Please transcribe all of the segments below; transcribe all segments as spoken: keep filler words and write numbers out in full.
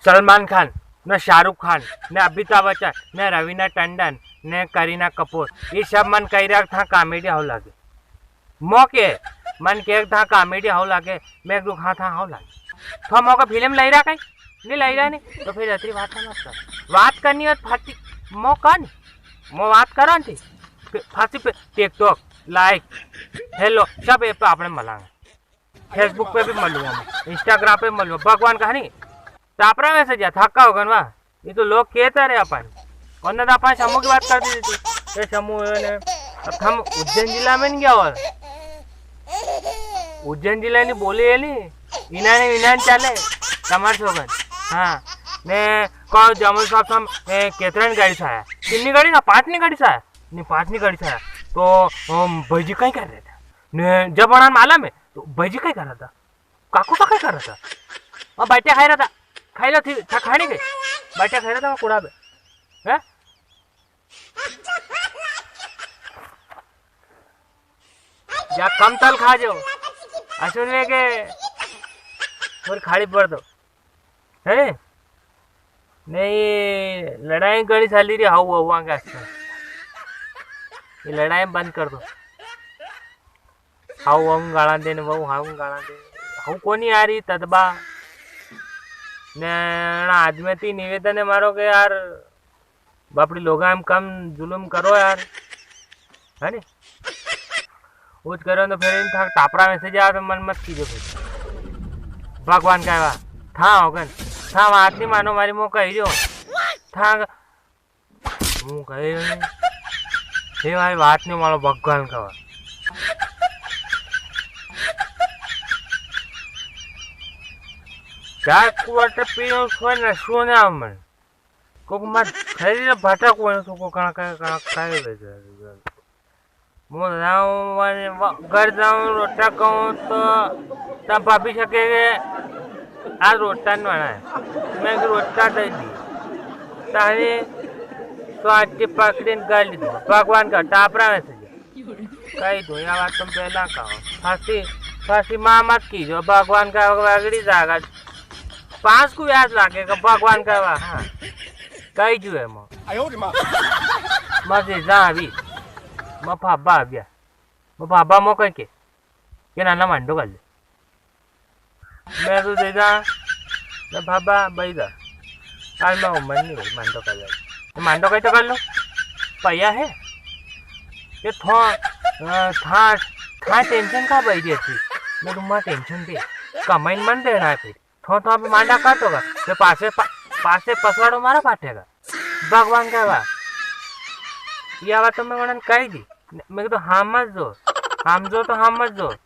सलमान खान, ने शाहरुख खान, ने अमिताभ बच्चन, ने रवीना टंडन, ने करीना कपूर, ये सब मन कही रहा था कॉमेडी हाउ लागे। मोके मन के था कॉमेडी हाउ लागे, मैं एक दुखा था हाउ लागे। तो मोके फिल्म लाई रहा कहीं? नहीं लाई रहा नहीं। तो फिर अतरी बात मत कर। बात करनी हो तो फांसी, मो कर नहीं। मो बात करो नहीं। फि-, फांसी पे TikTok, लाइक, हेलो, सब ऐप पे आपने मलांगे। Facebook पे भी मलूंगा मैं, Instagram पे मलूंगा। भगवान का है नहीं, टापरा में से जा, थका होगा ना। ये तो लोग कहता रहे अपन, वरना तो अपन समूह की बात कर दी थी। ये समूह है ने, अब हम उज्जैन जिला में नहीं गया और उज्जैन जिला नहीं बोले ये नहीं, इन्हाने, इन्हाने चाले, तमार सोगन। हाँ, ने कहो जमल साहब हम, ए, केतरन गाड़ी से आया, कितनी गाड़ी ना, पांच नी गाड़ी से आया, नहीं, पांच नी गाड़ी से आया। तो, अम, भाई जी कहीं कर रहे थे, ने जब बड़ा माला में, तो भाई जी कहीं कर रहा था, काकू तो कहीं कर रहा था, और बैठे खाई रहा था, खाई लो थी, था खाने के, बैठे खाई रहा था, कुड़ा पे, हैं? जा कम तल खा जाओ। असुन में के थोड़ी खाली पड़ दो। है? नहीं, लड़ाई घणी चाली रही, हाउ, हाउ, आगे आसपास। ये लड़ाई बंद कर दो। हाउ, हाउ गाला दे ने, वो हाउ गाला दे। हाउ कोनी आ रही तदबा। ने अणा आदमी ती निवेदन है मारो के यार, बापड़ी लोगा हम कम जुलुम करो यार, है नी? वो करो तो फिर इन था टापरा में से जा तो मन मत कीजो फिर। भगवान का वा, था होगन, था बात नहीं मानो मारी, मो कही रह्यो। था, मु कही रह्यो। हे मारी बात नहीं मानो भगवान का वा। चार क्वार्टर पीओ, सोए ना, सोने आओ मन। को मत खरी रे भाटा कोने तो को कणा का, कणा का है बे। मु जाऊं वन-, व-, घर जाऊं, रोटा खाऊं तो तब भाभी सके के आज रोटा नहीं बना है। मैं एक रोटा दे दी। तारे तो आज की पकड़ी ने गाली दो। भगवान का टापरा में से जा। कही दो, या बात तुम पहला कहो। फांसी, फांसी मां मत कीजो, भगवान का वगड़ी जागा। पांच को ब्याज लागेगा, भगवान का वा, हाँ। कही जो है मो। आयो रे माँ। मजे जा अभी। म भाबा आ गया। म भाबा मो कह के। ये नाना मांडो कर ले। मैं तो दे जा। मैं भाबा, भाई जा। आज मैं उम्र नहीं हुई, मांडो कर ले। तो मांडो कहीं तो कर लो। भैया है। ये थो, अ, था, था टेंशन का भाई रहती। मैं तुम्हारा टेंशन पे। कमाई मन देना है फिर। थो, थो अबे मांडा काटोगा। तो पासे पा-, पासे पसवाड़ो मारा पाटेगा। भगवान का वा। या बात तो मैं वणन कही दी। मैं तो हम मत जो। हम जो तो हम मत जो।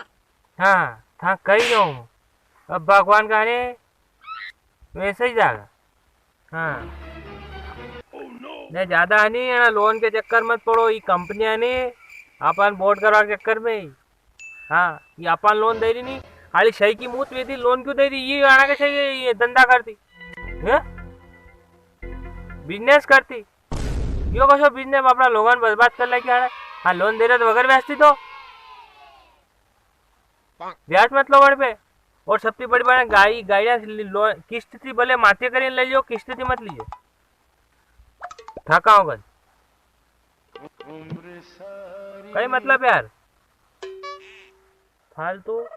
हाँ, था कही जाऊँ। अब भगवान का ने वैसे ही जागा। हाँ। ने ज्यादा नहीं, है ना, लोन के चक्कर मत पड़ो, ये कंपनियां ने अपन बोर्ड करवा के चक्कर में ही। हाँ, ये अपन लोन दे रही नहीं, खाली सही की मूत वेदी, लोन क्यों दे रही? ये आना के सही, ये धंधा करती, हैं? बिजनेस करती, यो कसो बिजनेस अपना लोगन बर्बाद कर ले क्या है? हाँ, लोन दे रहे तो वगैरह बेचती तो ब्याज मत लो वण पे। और सबसे बड़ी बात, गाड़ी, गाड़ियां से लो, किस्त थी भले माथे करीने ले लियो, किस्त थी मत लीजिए। थाका होगा। कई मतलब यार, फालतू।